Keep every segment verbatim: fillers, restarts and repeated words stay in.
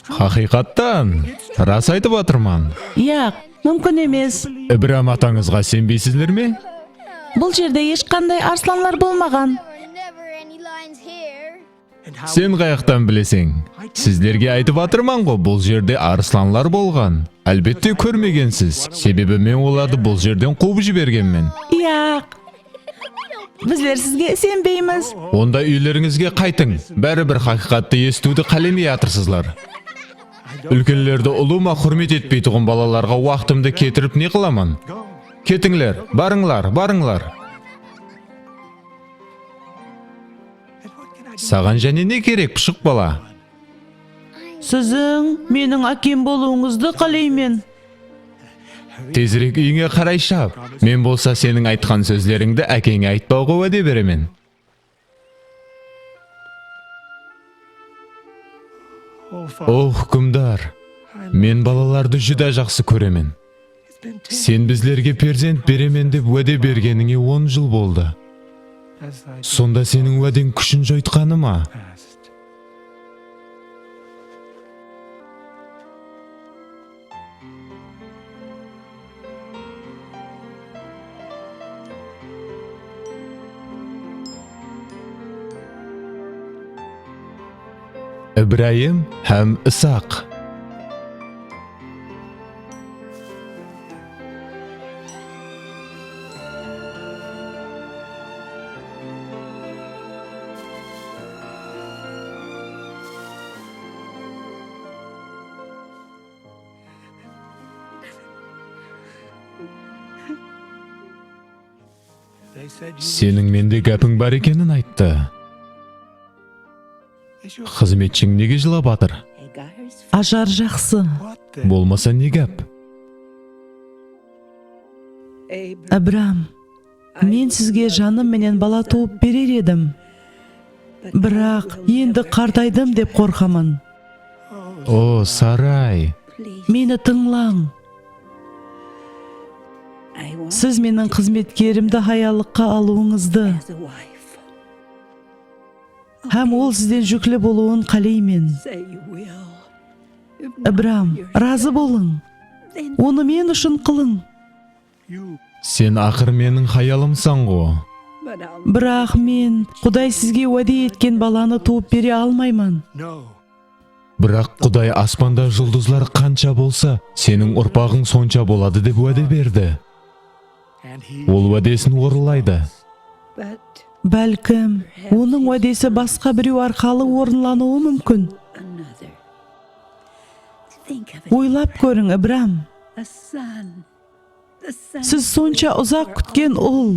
Haqıyqattan, ras aytıp atırman. Yaq, múmkin emes. Ibram atańızǵa isenbeysizler me? Bul jerde hesh qanday arıslanlar bolmaǵan. Sen qayaqtan bileseń? Sizlerge aytıp atırman ǵo, bul jerde arıslanlar bolǵan. Álbette kórmegensiz, sebebi men olardı bul jerden quwıp jibergenmen. Yaq. Bizler sizge isenbeymiz. Onda úylerińizge qaytıń. Báribir haqıyqattı esitiwdi qálemey atırsızlar. Úlkenlerdi ulıwma húrmet etpeytuǵın balalarǵa waqtımdı ketirip ne qılaman? Ketińler, barıńlar, barıńlar. Saǵan jáne ne kerek, pıshıq bala? Siziń meniń ákem bolıwıńızdı qáleymen. Tezirek úyińe qaray shap. Men bolsa seniń aytqan sózlerińdi ákeńe aytpawǵa wáde beremen. O, húkimdar, men balalardı júdá jaqsı kóremen. Sen bizlerge perzent beremen dep wáde bergenińe on jıl boldı. Sonda seniń wádeń kúshin joytqanı ma? Ibrayım hám Isaq. Seniń mende gápiń bar ekenin ayttı. Xızmetshiń nege jılap atır? Ajar jaqsı. Bolmasa ne gáp? Ibram, men sizge janım menen bala tuwıp berer edim. Biraq endi qartaydım dep qorqaman. O, Saray! Meni tıńlań. Siz meniń xızmetkerimdi hayallıqqa alıwıńızdı hám ol sizden júkli bolıwın qáleymen. Ibram, razı bolıń. Onı men ushın qılıń. Sen aqırı meniń hayalımsań-ǵo. Biraq men, Quday sizge wáde etken balanı tuwıp bere almayman. Biraq Quday aspanda juldızlar qansha bolsa, seniń urpaǵıń sonsha boladı dep wáde berdi. Ol wádesin orınlaydı. Bálkim, onıń wádesi basqa birew arqalı orınlanıwı múmkin. Oylap kóriń, Ibram. Siz sonsha uzaq kútken ul.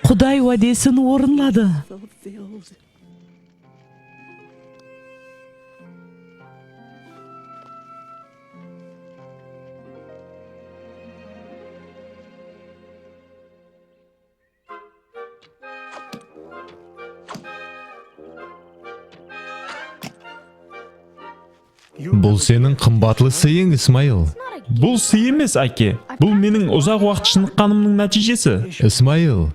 Quday wádesin orınladı. Bul seniń qımbatlı sıyıń, Ismayıl. Bul sıy emes, áke. Bul meniń uzaq waqıt shınıqqanımnıń nátiyjesi. Ismayıl,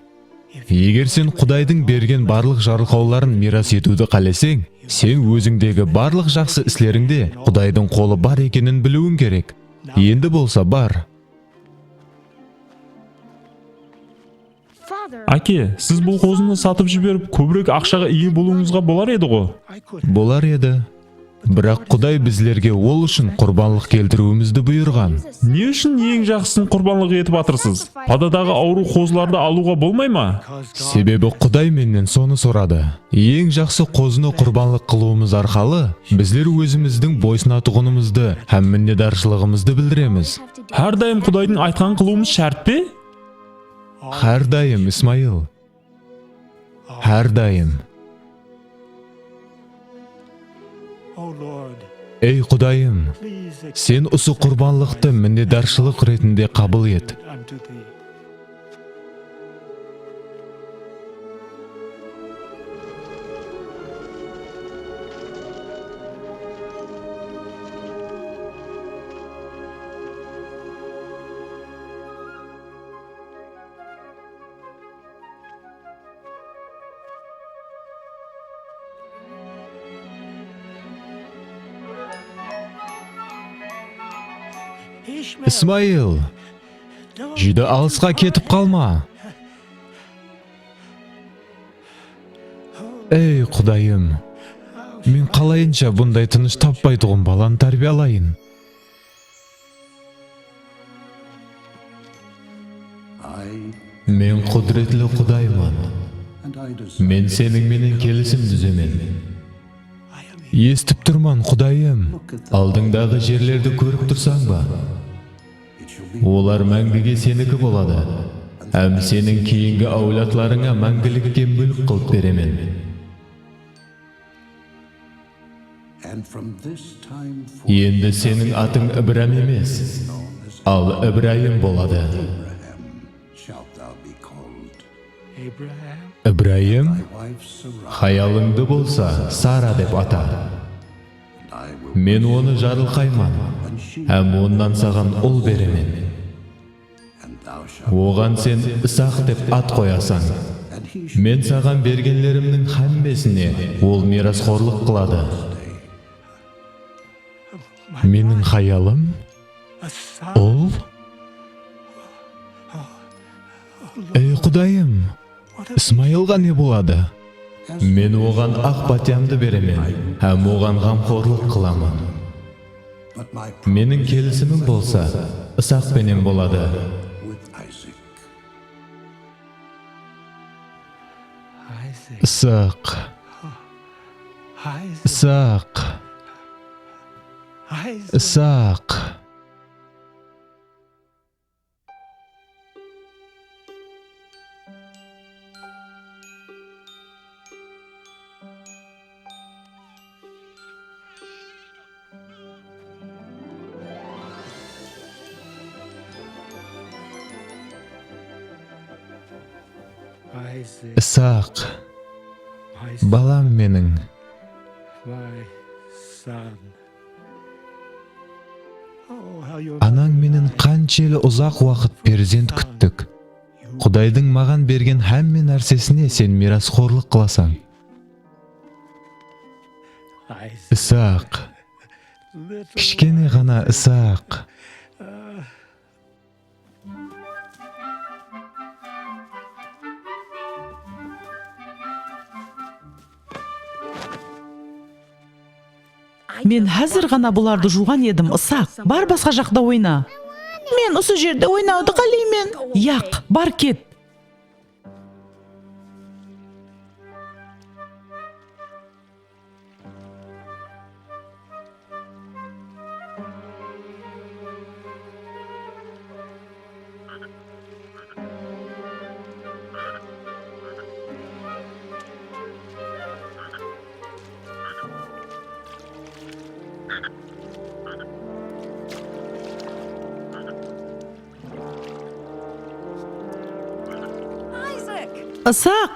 eger sen Qudaydıń bergen barlıq jarılqawların miyras etiwdi qáleseń, sen ózińdegi barlıq jaqsı islerińde Qudaydıń qolı bar ekenin biliwiń kerek. Endi bolsa bar. Áke, siz bul qozını satıp jiberip, kóbirek aqshaǵa iye bolıwıńızǵa bolar edi-ǵo. Bolar edi. Biraq Quday bizlerge ol ushın qurbanlıq keltiriwimizdi buyırǵan. Ne ushın eń jaqsısın qurbanlıq etip atırsız? Padadaǵı awırıw qozılardı alıwǵa bolmay ma? Sebebi Quday mennen sonı soradı. Eń jaqsı qozını qurbanlıq qılıwımız arqalı bizler ózimizdiń boysınatuǵınımızdı hám minnedarshılıǵımızdı bildiremiz. Hár dayım Qudaydıń aytqanın qılıwımız shárt pe? Hár dayım, Ismayıl. Hár dayım. Ey Qudayım, sen usı qurbanlıqtı minnedarshılıq retinde qabıl et. Ismayıl, júdá alısqa ketip qalma. Ey, Qudayım, men qalayınsha bunday tınısh tappaytuǵın balanı tárbiyalayın? Men qúdiretli Qudayman. Men seniń menen kelisim dúzemen. Esitip turman, Qudayım. Aldıńdaǵı jerlerdi kórip tursań ba? Olar máńgige seniki boladı. Hám seniń keyingi áwladlarıńa máńgilikke múlk qılıp beremen. Endi seniń atıń Ibram emes, al Ibrayım boladı. Ibrayım, hayalıńdı bolsa Sara dep ata. Men onı jarılqayman, hám onnan saǵan ul beremen. Oǵan sen Isaq dep at qoyasań. Men saǵan bergenlerimniń hámmesine ol miyrasxorlıq qıladı. Meniń hayalım? Ul? Ey, Qudayım, Ismayılǵa ne boladı? Men oǵan aq pátyamdı beremen hám oǵan ǵamxorlıq qılaman. Meniń kelisimim bolsa Isaq penen boladı. Isaq. Isaq. Isaq. Isaq, balam meniń. Anań menen qanshelli uzaq waqıt perzent kúttik. Qudaydıń maǵan bergen hámme nársesine sen miyrasxorlıq qılasań. Isaq, kishkene ǵana Isaq. Men házir ǵana bulardı juwǵan edim, Isaq. Bar, basqa jaqta oyna. Men usı jerde oynawdı qáleymen. Yaq, bar ket. Isaq!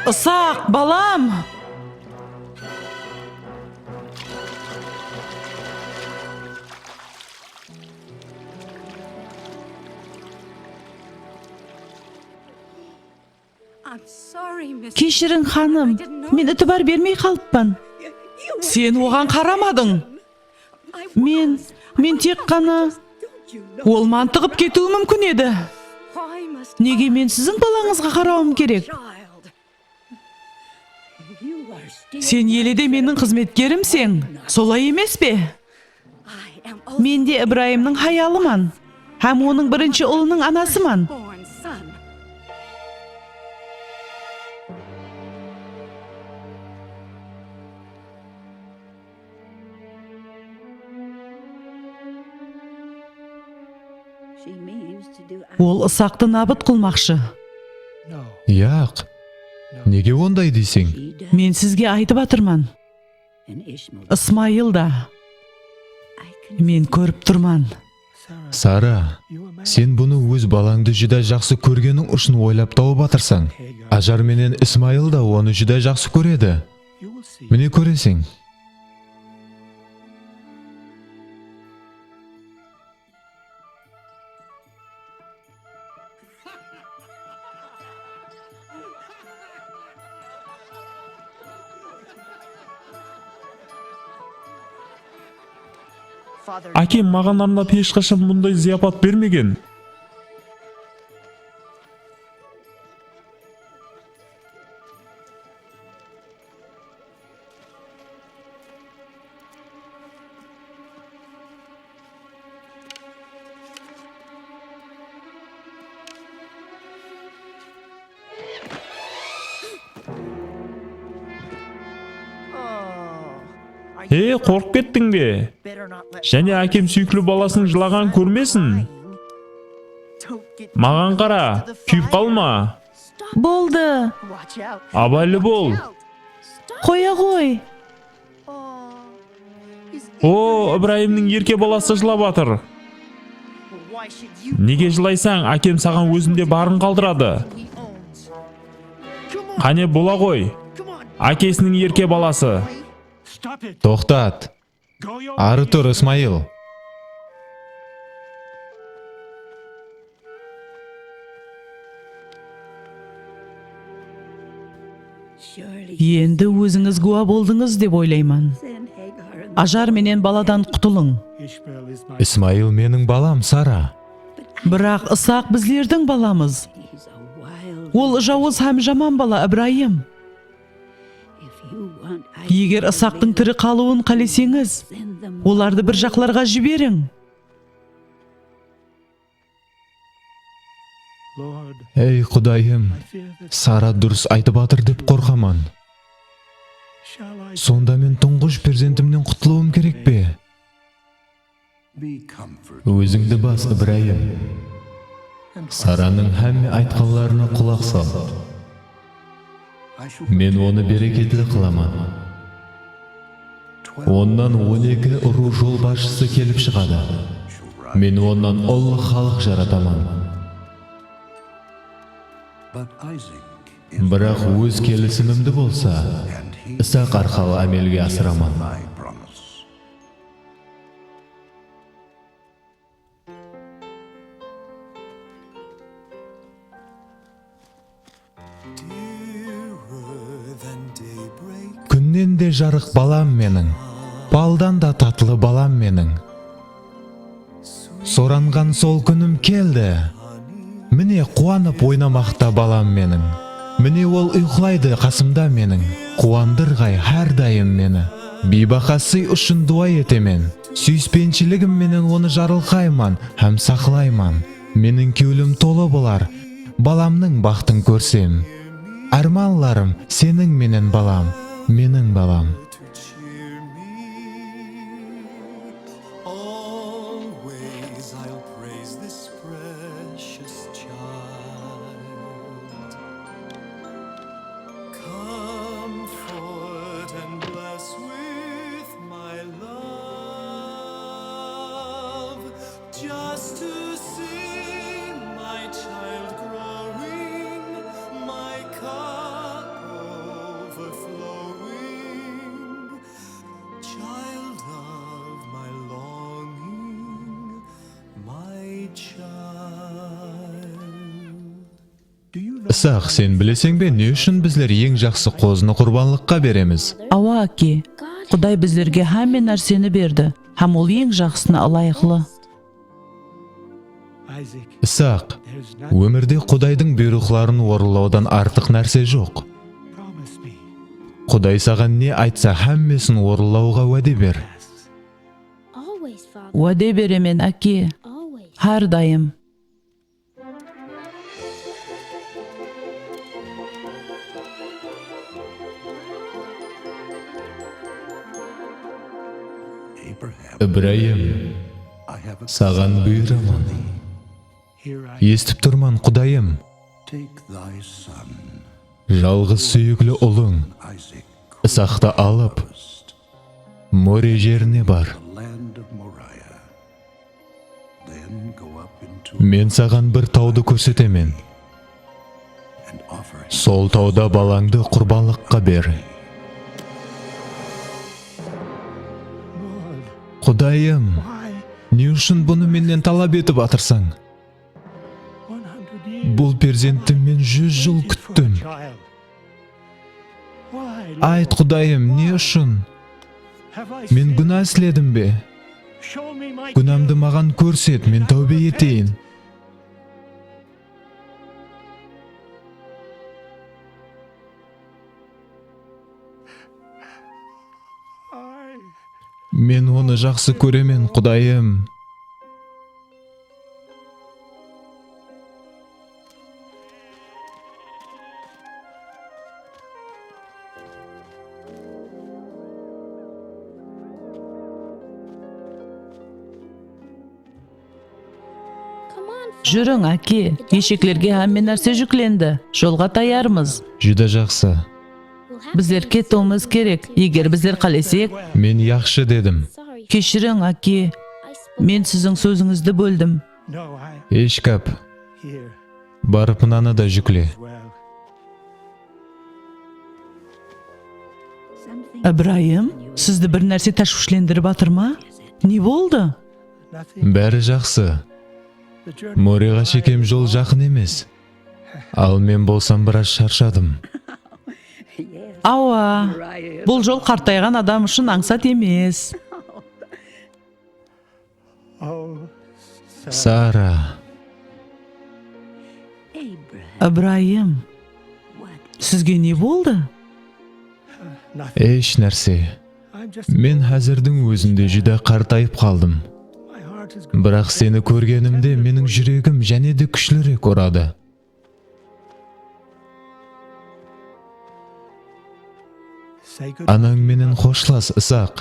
Isaq, balam! Keshiriń, xanım. Men itibar bermey qalıppan. Sen oǵan qaramadıń. Men, men tek ǵana... Ol mantıǵıp ketiwi múmkin edi. Nege men siziń balańızǵa qarawım kerek? Sen ele de meniń xızmetkerimseń, solay emes pe? Men de Ibrayımnıń hayalıman hám onıń birinshi ulınıń anasıman. Ol Isaqtı nabıt qılmaqshı. Yaq. Nege onday deyseń? Men sizge aytıp atırman. Ismayıl da. Men kórip turman. Sara, sen bunı óz balańdı júdá jaqsı kórgeniń ushın oylap tawıp atırsań. Ajar menen Ismayıl da onı júdá jaqsı kóredi. Mine, kóreseń. Ákem maǵan arnap hesh qashan bunday zıyapat bermegen. Hey, qorqıp kettiń be? Jáne ákem súyikli balasınıń jılaǵanın kórmesin. Maǵan qara, kúyip qalma. Boldı. Abaylı bol. Qoya ǵoy. O, Ibrayımnıń erke balası jılap atır. Nege jılaysań? Ákem saǵan ózinde barın qaldıradı. Qáne, bola ǵoy. Ákesiniń erke balası. Toqtat. Arı tur, Ismayıl. Endi ózińiz gúwa boldıńız dep oylayman. Ajar menen baladan qutılıń. Ismayıl meniń balam, Sara. Biraq Isaq bizlerdiń balamız. Ol jawız hám jaman bala, Ibrayım. Eger Isaqtıń tiri qalıwın qáleseńiz, olardı bir jaqlarǵa jiberiń. Ey Qudayım, Sara durıs aytıp atır dep qorqaman. Sonda men tuńǵısh perzentimnen qutılıwım kerek pe? Ózińdi bas, Ibrayım. Saranıń hámme aytqanlarına qulaq sal. Men onı bereketli qılaman. Onnan on eki urıw jolbasshısı kelip shıǵadı. Men onnan ullı xalıq jarataman. Biraq óz kelisimimdi bolsa Isaq arqalı ámelge asıraman. Kúnnen de jarıq balam meniń, paldan da tatlı balam meniń. Soranǵan sol kúnim keldi. Mine, quwanıp oynamaqta balam meniń. Mine, ol uyıqlaydı qasımda meniń. Quwandırǵay hár dayım meni. Biybaha sıy ushın duwa etemen. Súyispenshiligim menen onı jarılqayman hám saqlayman. Meniń kewlim tolı bolar, balamnıń baxtın kórsem. Ármanlarım seniń menen, balam, meniń balam. Always I'll praise this precious child. Comfort and bless with my love, just to see my child growing, my cup overflowing. Child of my longing, my child. Isaq, sen bileseń be, ne ushın bizler eń jaqsı qozını qurbanlıqqa beremiz? Awa, áke. Quday bizlerge hámme nárseni berdi, hám ol eń jaqsısına ılayıqlı. Isaq, ómirde Qudaydıń buyrıqların orınlawdan artıq nárse joq. Quday saǵan ne aytsa, hámmesin orınlawǵa wáde ber. Wáde beremen, áke. Hár dayım. Ibrayım, saǵan buyıraman. Esitip turman, Qudayım. Jalǵız súyikli ulıń Isaqtı alıp, More jerine bar. Men saǵan bir tawdı kórsetemen. Sol tawda balańdı qurbanlıqqa ber. Qudayım, ne ushın bunı mennen talap etip atırsań? Bul perzentti men júz jıl kúttim. Ayt, Qudayım, ne ushın? Men gúna isledim be? Gúnamdı maǵan kórset, men táwbe eteyin. Men onı jaqsı kóremen, Qudayım. Júriń, áke, esheklerge hámme nárse júklendi. Jolǵa tayarmız. Júdá jaqsı. Bizler ketiwimiz kerek, eger bizler qálesek. Men yaqshı dedim. Keshiriń, áke. Men siziń sózińizdi bóldim. Hesh gáp. Barıp mınanı da júkle. Ibrayım, sizdi bir nárse táshwishlendirip atır ma? Ne boldı? Bári jaqsı. Moriyǵa shekem jol jaqın emes. Al men bolsam biraz sharshadım. Awa, bul jol qartayǵan adam ushın ańsat emes. Sara. Ibrayım, sizge ne boldı? Hesh nárse. Men házirdiń ózinde júdá qartayıp qaldım. Biraq seni kórgenimde meniń júregim jáne de kúshlirek uradı. Anań menen xoshlas, Isaq.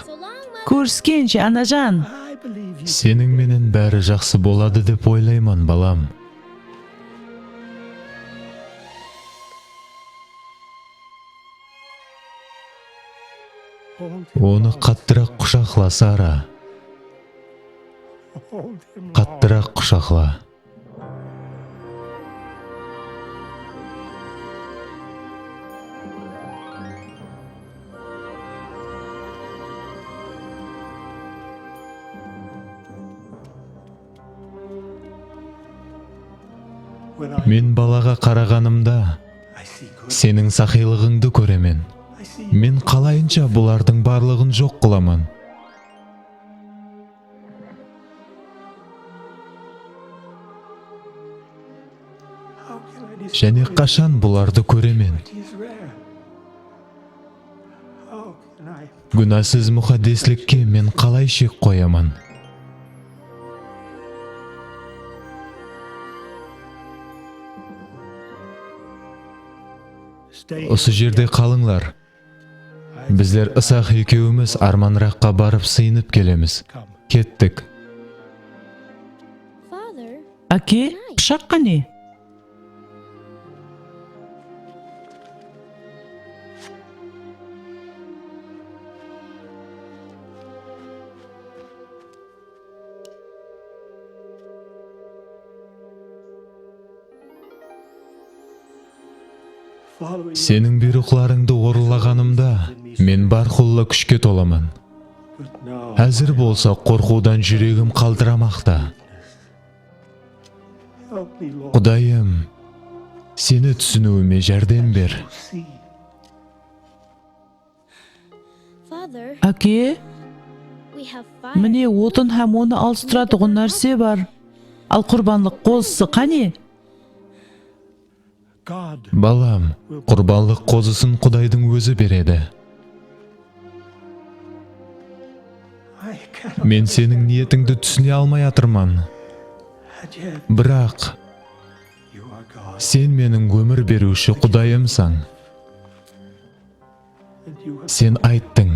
Kóriskenshe, anajan. Seniń menen bári jaqsı boladı dep oylayman, balam. Onı qattıraq qushaqla, Sara. Qattıraq qushaqla. Men balaǵa qaraǵanımda, seniń saqıylıǵıńdı kóremen. Men qalayınsha bulardıń barlıǵın joq qılaman? Jáne qashan bulardı kóremen? Gúnasız muqaddeslikke men qalay shek qoyaman? Usı jerde qalıńlar. Bizler Isaq ekewimiz armanıraqqa barıp sıyınıp kelemiz. Kettik. Áke, pıshaq qáne? Seniń buyrıqlarıńdı orınlaǵanımda, men bárqulla kúshke tolaman. Házir bolsa qorqıwdan júregim qaltıramaqta. Qudayım, seni túsiniwime járdem ber. Áke, mine, otın hám onı alıstıratuǵın nárse bar. Al qurbanlıq qozısı qáne? Balam, qurbanlıq qozısın Qudaydıń ózi beredi. Men seniń niyetińdi túsine almay atırman. Biraq, sen meniń ómir beriwshi Qudayımsań. Sen ayttıń.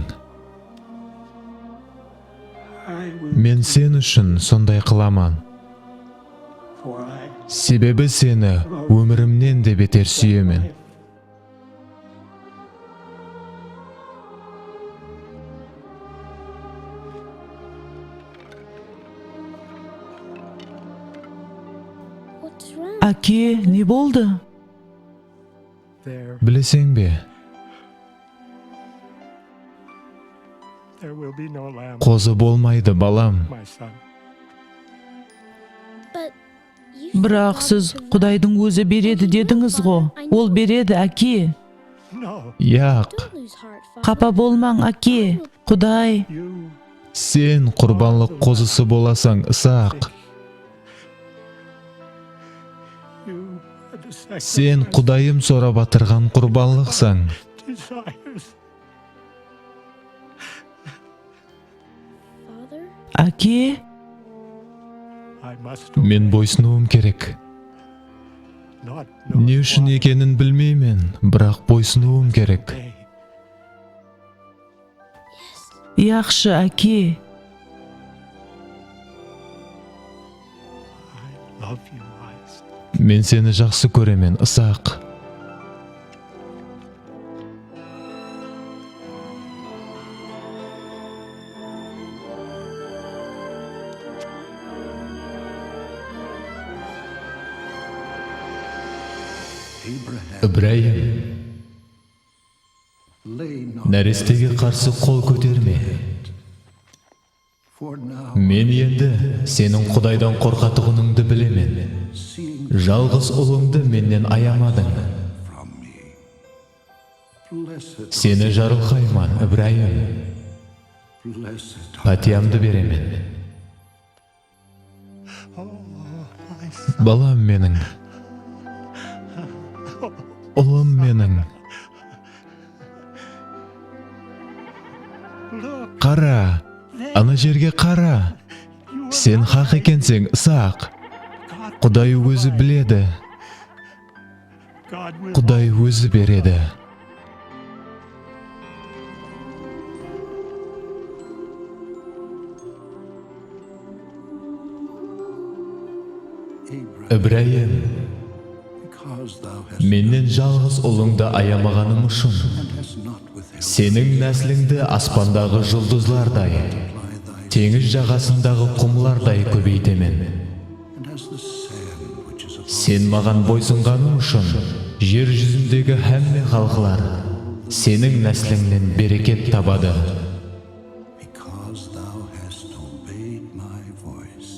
Men sen ushın sonday qılaman. Sebebi seni ómirimnen de beter súyemen. Áke, ne boldı? Bileseń be? Qozı bolmaydı, balam. Biraq siz Qudaydıń ózi beredi dedińiz ǵo. Ol beredi, áke. Yaq. Qapa bolmań, áke. Quday. Sen qurbanlıq qozısı bolasań, Isaaq. Sen Qudayım sorap atırǵan qurbanlıqsań. Áke, men boysınıwım kerek. Ne ushın ekenin bilmeymen, biraq boysınıwım kerek. Yaqshı, áke. Men seni jaqsı kóremen, Isaaq. Ibrayım, nárestege qarsı qol kóterme. Men endi seniń Qudaydan qorqatuǵınıńdı bilemen. Jalǵız ulıńdı mennen ayamadıń. Seni jarılqayman, Ibrayım. Pátiyamdı beremen. Balam meniń. Ulım meniń. Qara, ana jerge qara. Sen haq ekenseń, Isaaq. Quday ózi biledi. Quday ózi beredi. Ibrayım, mennen jalǵız ulıńdı ayamaǵanıń ushın seniń náslińdi aspandaǵı juldızlarday, teńiz jaǵasındaǵı qumlarday kóbeytemen. Sen maǵan boysınǵanıń ushın jer júzindegi hámme xalıqlar seniń náslińnen bereket tabadı. Because thou hast obeyed my voice.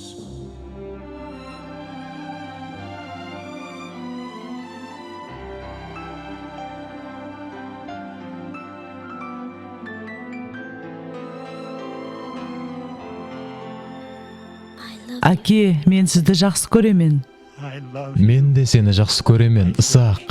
Áke, men sizdi jaqsı kóremen. Men de seni jaqsı kóremen, Isaaq.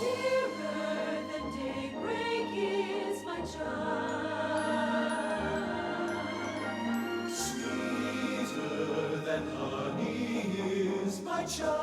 Dearer than daybreak is my child. Sweeter than honey is my child.